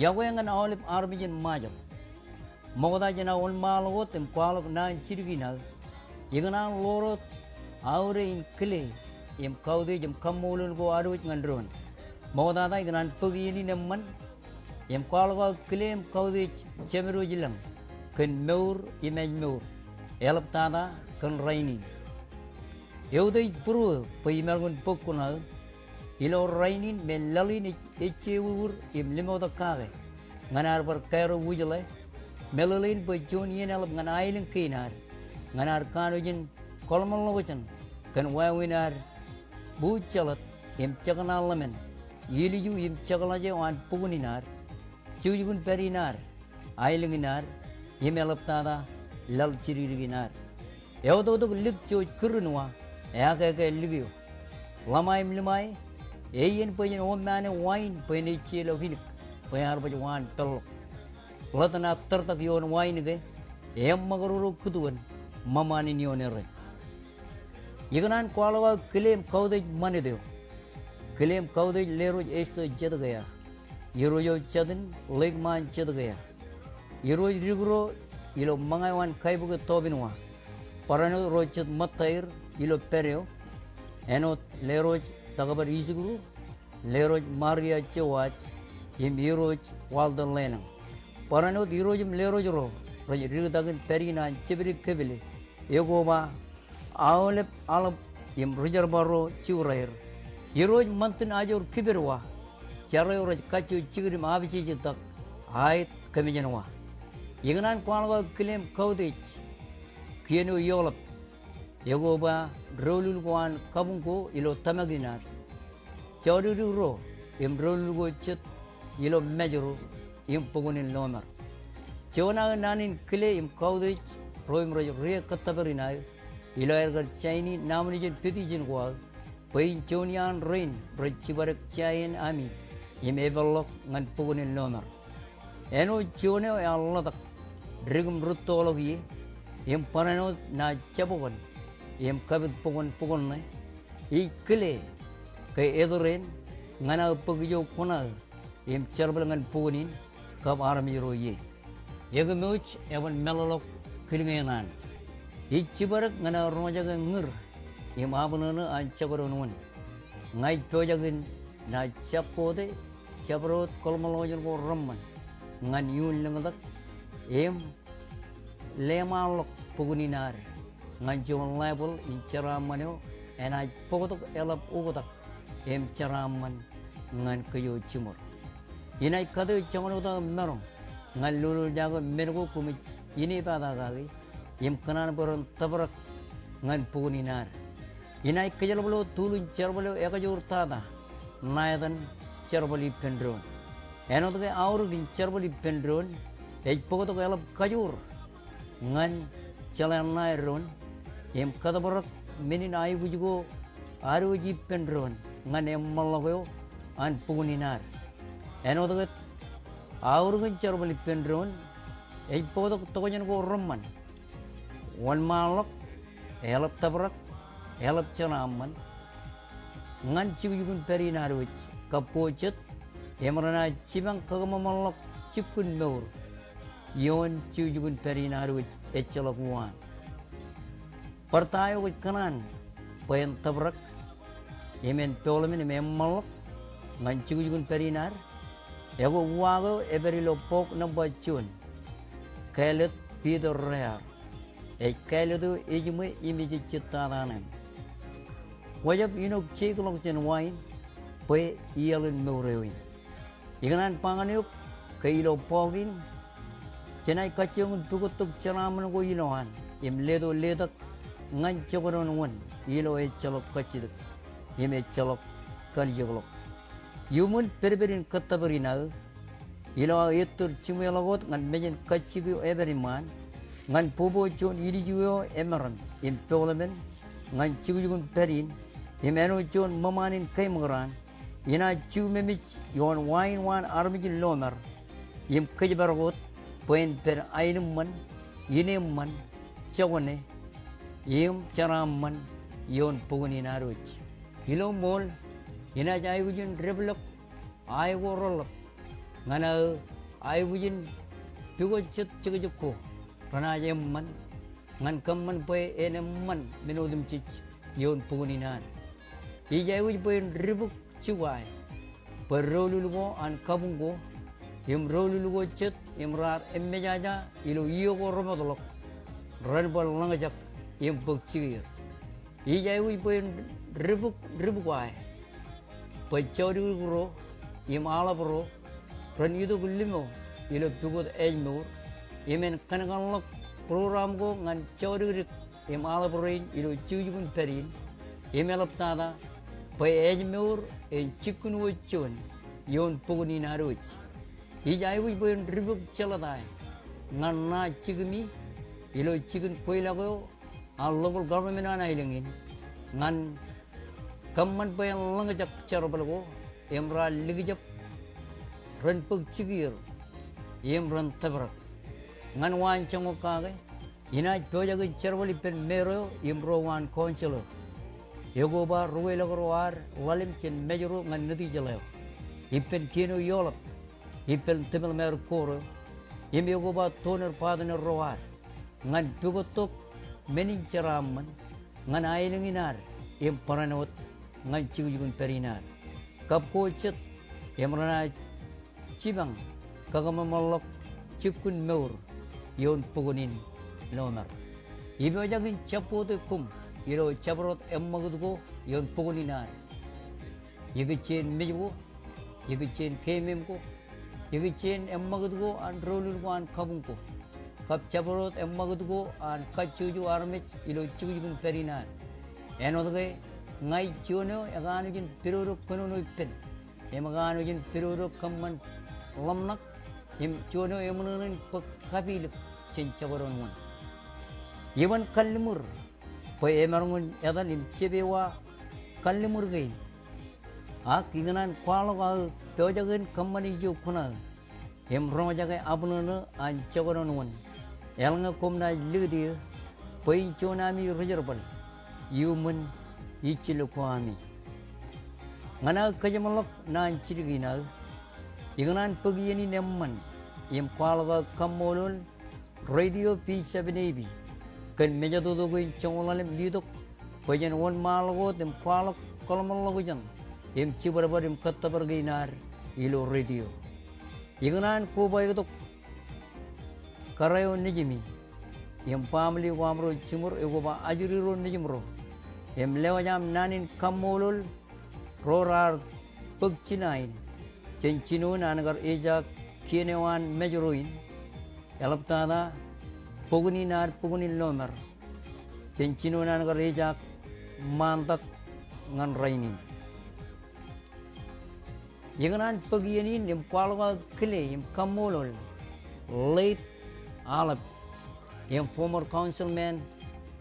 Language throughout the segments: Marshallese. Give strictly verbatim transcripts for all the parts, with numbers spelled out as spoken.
Iọkwe ñan aolep armej in Ṃajeḷ. Ṃokta jān aō wōnṃaanḷọk wōt im kwaḷọk naan jidik in aō, ikōṇaan ḷoor wōt aorōk in kile im kautiej im kaṃṃoolol ko ad wōj ñan doon. Ṃoktata ikōṇaan bōk iien in eṃṃan im kwaḷọk aō kile im kautiej Jemedwōj ilañ kōn mour im ājmour, eḷaptata kōn rainin. Eutiej būruō bwe imaroñ in bōk kuṇaō ilo rainin me laḷ in ej, ej jewūrwūr im limoktak kake ñan ad bar kaerro wūjḷā meḷeḷein bwe juon iien eḷap ñan aelōñ kein ad, ñan ad kanooj in kōḷmānḷọkjeṇ kōn wāween ad buuj jeḷāt im jekōṇaan ḷōmān, ilju im jekḷaje eo an bukwōn in ad, jukjukun pād in ad, aelōñ in ad, im eḷaptata laḷ jidikdik in ad. Eototok lik jewōj kūr in wa, eakeakke lik eo. Ḷōṃa im liṃa e, eien bwe jen oṃṃane wain bwe en ejjeḷọk inik bwe ear baj waan peḷḷọk. Ḷōtan ad tōrtak ioon wain ke, eṃṃakūroro kūtuon ṃōṃaan in ioon erreo. Ikōṇaan kwaḷọk aō kile im kautiej ṃanit eo. Kile im kautiej Lerooj Ester Jetkeia, irooj eo jatūn Ḷeik Ṃaan Jetkeia, irooj dik ro ilo ṃōñā eo an kaiboke Tobinwa. Barāinwōt ro jet ṃōttaer ilo pād eo, āinwōt Lerooj Takbar Isikru, Lerooj Maria Joas, im Irooj Walter Lelañ. Barāinwōt irooj im lerooj ro rej diktakin pād in an Jepede Kepele, ekoba aolep aḷap im rijerbal ro juraer. Irooj ṃantin ajoor kipedwa, jar eo rej kajjo jikid im apijeje tak, aet kōmejān wa. Ikōṇaan kwaḷọk aō kile im kautiej kien eo eoḷap, ekoba doulul ko an kabuñ ko ilo tōmak in ad, jodikdik ro im doulul ko jet ilo Mājro im bukwōn in Lomar. Juon aō naan in kile im kautiej ro im rej rie kōttōpar in aō ilo aer kar jaini nomination petition ko aō bwe in juon iaan rein rej jibadek jaien ami im epeḷḷọk ñan bukwōn in Lomar. Āinwōt juon eo ear ḷotak dik im rūttoḷọk ie, im barāinwōt naaj jab okōn im kapit bukwōn bukwōn ṇe, ij kile ke etōr eṇ ñan aō bōk ijo kuṇaō im jerbal ñan bukwōn in kab armej ro ie. Ekōmwōj eban meḷọkḷọk kilñe naan. Ij jibadek ñan aō roñjake ñūr im abṇōṇō an jabdewōt wōn. Ña ij pojak in naaj jab kote jabdewōt kōḷmānḷọkjeṇ ko reṃṃan ñan iuun lōñtak im leṃaanḷọk bukwōn in ad ñan juon level in jeraaṃṃan eo enaaj bōktok eḷap oktak im jeraaṃṃan ñan kōj eo jiṃor. Inaaj kate eo joñan wōt aō maroñ ñan lolorjake men ko koṃij inepata kaki im kōṇaan bwe ren tōprak ñan bukwōn in ad. Inaaj kōjerbal wōt tool in jerbal eo ekajoor tata ṇa etan jerbal ippān doon. Āinwōt ke aorōk in jerbal ippān doon ej bōktok eḷap kajoor ñan jeḷā ṇa eo doon im kōtōprak men in aikuj ko ad wōj ippān doon ñan eṃṃanḷọk eo an bukwōn in ad. Āinwōt ke aorōk in jerbal ippān doon ej bōktok tokjān ko reṃṃan. Wōnṃaanḷọk, eḷap tōprak, eḷap jeraaṃṃan ñan jukjukun pād in ad wōj kab ko jet im renaaj jipañ kakōṃṃanḷọk jibkun mour ioon jukjukun pād in ad wōj ejjeḷọk uwaan. Bar ta eo kwōj kōṇaan bwe en tōprak im en poḷmān im eṃṃanḷọk ñan jukjukun pād in ad? Ekwe uwaak eo epād ilo bok nōṃba juon, kāālōt Peter Rear. Ej kāālōt eo ejiṃwe im ejejjet tata ṇe. Kwōjab inok jeikḷọk jān wa in bwe iaḷ in mour eo in. Ikōṇaan ba ñan eok ke ilo bok in jenaaj kajjioñ in pukottok jeraaṃṃan ko ilowaan im leto letak ñan jokdewōt wōn ilo ejjeḷọk kajjitōk im ejjeḷọk kalijekḷọk. Iuṃwin pedped in kōttōpar in aō, ilo aō ettōr jiṃweḷọk wōt ñan mejān kajjik eo epād iṃaan, ñan bobo juon ilju eo emaroñ im poḷmān ñan jukjukun pād in, im āinwōt juon ṃōṃaan in keemōkraan, inaaj jumemej ioon wa in waan armej in Lomar im kōjparok wōt bwe en pād aenōṃṃan, ineeṃṃan, jokwane im jeraaṃṃan ioon bukwōn in ad wōj. Ilo ṃool, inaaj aikuj in depḷọk ae ko reḷḷap ñan aō aikuj in pukot jet jekjek ko renaaj eṃṃan ñan kōṃṃan bwe en eṃṃan men otemjej ioon bukwōn in ad. Ij aikuj bwe en dibuk jikuae bwe doulul ko an kabuñ ko im doulul ko jet im raar emmejaja ilo iiō ko remootḷọk ren bar ḷōñjak im bōk jikier. Ij aikuj bwe en dibuk, dibuk ae bwe jodikdik ro im aḷap ro ren itok limo ilo pukot ājmour im en kōnkanḷọk program ko ñan jodikdik im aḷap rein ilo jukjuk in pād in im eḷaptata bwe ājmour en jikin wōt juon ioon bukwōn in ad wōj. Ij aikuj bwe en dibuk jeḷā ta ñan ṇa jikimi ilo jikin kweilọk eo an local government an aelōñ in ñan kōṃṃan bwe en ḷōñjak jerbal ko im raar likjab ren bōk jikier im ren tōprak. Ñan waan joñak kake, inaaj pojak in jerbal ippān mayor eo im ro waan council eo. Ekoba ri kweilọk ro ad ḷalem jān Mājro ñan Nitijeḷā eo, ippān kien eo eoḷap, ippān temel Mājro ko ro, im ekoba donor partner ro ad ñan pukot tok men in jeraaṃṃan ñan aelōñ in ad im barāinwōt ñan jukjuk in pād in ad. Kab ko jet im renaaj jipañ kakōṃṃanḷọk jukkuun mour ioon bukwōn in Lomar. Ipojak in jabbote koṃ ilo jabdewōt eṃṃakūt ko ioon bukwōn in ad. Ikijjien mej ko, ikijjien keemem ko, ikijjien eṃṃakūt ko an doulul ko an kabuñ ko, kab jabdewōt eṃṃakūt ko an kajjojo armej ilo jukjuk in pād in ad. Āinwōt ke ña ij juon eo ekanooj in pidodo kōnono ippān im ekanooj in pidodo kōṃṃan ḷōmṇak im juon eo eṃōṇōṇō in bōk kapilik jān jabdewōt wōn. Iban kalliṃur bwe emaroñ in etal im jeppewa kalliṃur kein. Ak ikōṇaan kwaḷọk aō pojak in kōṃṃane ijo kuṇaō im roñjake abṇōṇō an jabdewōt wōn. Eḷaññe koṃ naaj likūt eō bwe in juon ami rijerbal iuṃwin ijjilōk ko ami. Ñan aō kōjeṃḷọk naan jidik in aō, ikōṇaan bōk iien in eṃṃan im kwaḷọk aō kaṃṃoolol Radio V seven A B kōn mejatoto kein joñoul ḷalem ilitok bwe jen wōnṃaanḷọk wōt im kwaḷọk kōḷmānḷọkjeṇ im jibadbad im kōttōpar kein ad ilo radio. Ikōṇaan kobaiktok kōrā eo nejimi im baaṃle ko aṃro jiṃor ekoba ajri ro nejimro im lewōj aṃ naan in kaṃṃoolol ro raar bōk jinain jān jinoin an kar ejaak kien eo an Mājro in, eḷaptata bukwōn in ad, bukwōn in Lomar, jān jinoin an kar ejaak ṃaantak ñan rainin. Ikōṇaan bōk iien in im kwaḷọk aō kile im kaṃṃoolol late aḷap im former councilman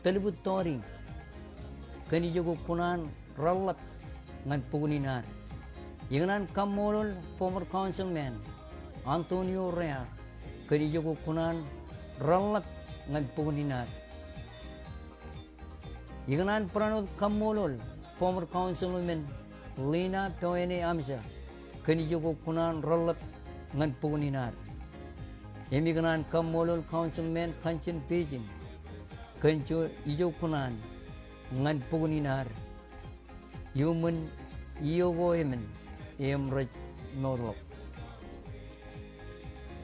Telbut Torin kōn ijo kwō kuṇaan reḷḷap ñan bukwōn in ad. Ikōṇaan kaṃṃoolol former councilman Antonio Rear kōn ijo kwō kuṇaan reḷḷap ñan bukwōn in ad. Ikōṇaan barāinwōt kaṃṃoolol former councilwoman Lina Peone Amsa kōn ijo kwō kuṇaan reḷḷap ñan bukwōn in ad. Im ikōṇaan kaṃṃoolol Councilman Kanjen Pejin kōn ijo, ijo kuṇaan ñan bukwōn in ad iuṃwin iiō ko emān im rej mootḷọk.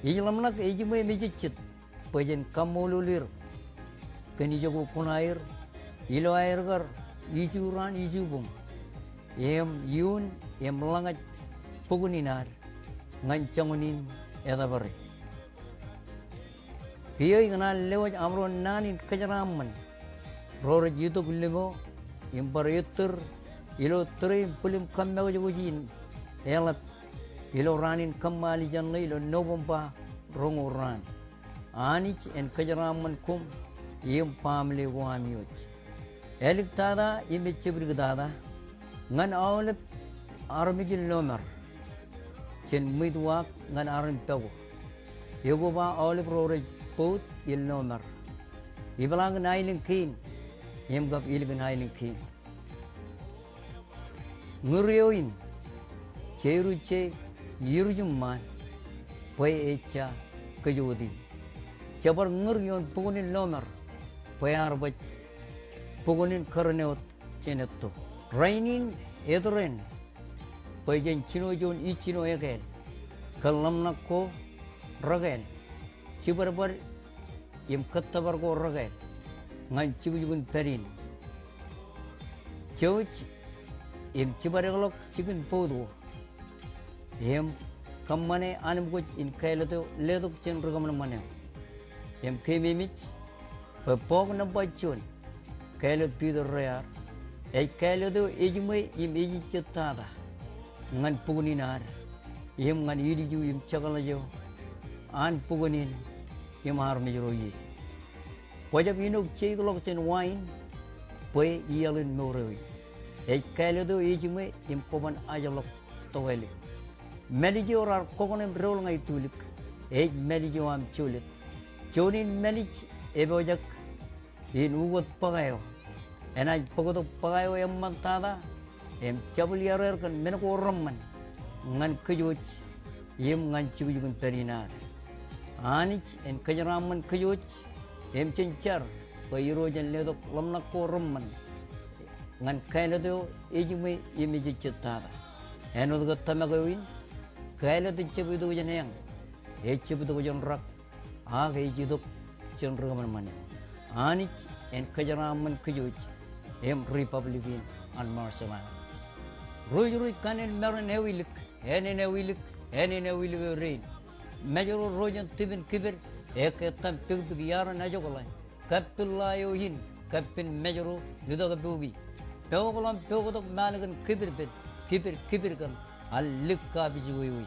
Ij ḷōmṇak ejiṃwe im ejejjet bwe jen kaṃṃoolol er kōn ijo kwō kuṇaer ilo aer kar iju raan iju boñ im iuun im ḷōñaj bukwōn in ad ñan joñan in etapare. Kiiō ikōṇaan lewōj aṃro naan in kōjeraaṃṃan ro rej itok limo im bar ettōr ilo tōre in bwilōñ kōmmekjek wōj in eḷap ilo raan in kōṃṃaal ijeṇ ṇe ilo Nobōṃba roñoul raan. Anij en kōjeraaṃṃan koṃ im baaṃle ko ami wōj. Āliktata im ejjab diktata, ñan aolep armej in Lomar jān ṃweiuwaak ñan arin pako. Ekoba aolep ro rej bout in Lomar, ipeḷaakin aelōñ kein im kab ilikin aelōñ kein. Ñūr eo in, jeiruje irjimṃaan, bwe ejja kōjot in. Jebar ñūr ioon bukwōn in lọmọọr bwe ear baj bukwōn in kōrā āinwōt jān etto. Rainin etōr eṇ bwe jen jino juon ijjino ekāāl, kōn ḷōmṇak ko rekāāl, jibadbad im kōttōpar ko rekāāl ñan jukjuk in pād in. Jouj im jibadekḷọk jikin bout ko im kōṃṃane anemkwōj in kāālōt eo letok jān ri kōṃanṃan eo. Im keememej bwe bọọk nōṃba juon, kāālōt Piter rear, ej kāālōt eo ejiṃwe im ejejjet tata ñan bukwōn in ad im ñan ilju im jekḷaj eo an bukwōn in im armej ro ie. Kwōjab inok jeikḷọk jān wain bwe iaḷ in mour eo in. Ej kāālōt eo ejiṃwe im kwōban ajḷọk tokālik. Mālij eo raar kọkoṇe im doul ña itulik ej mālij eo aṃ jolōt. Juon in mālij epojak in ukōt bōkā eo. Enaaj bōktok bōkā eo eṃṃan tata im jabwilyaer kōn men ko reṃṃan ñan kōjwōj im ñan jukjuk in pād in ad. Anij en kōjeraaṃṃan kōjwōj im jen jar bwe Irooj en letok ḷōmṇak ko reṃṃan ñan kāālōt eo ejiṃwe im ejejjet tata. Āinwōt ke tōmak eo in, kāālōt ejjab itok jān eañ, ejjab itok jān rak, ak ej itok jān ri kōṃanṃan. Anij en kōjeraaṃṃan kōjwōj im Republic in an Marshall Islands. Ro ej ruj kaṇe in maroñ in āwilik, āne in āwilik, āne in āwilik eo dein. Mājro ro jān tipen kiped, ekkā etaṃ pikpik iaar in ajokḷā. Kappin ḷae eo in, kappin mājro itok pukwi. Pookḷọk im pooktok mālōk in kipedped, kiped kiped kōn an lik kapijukwewei.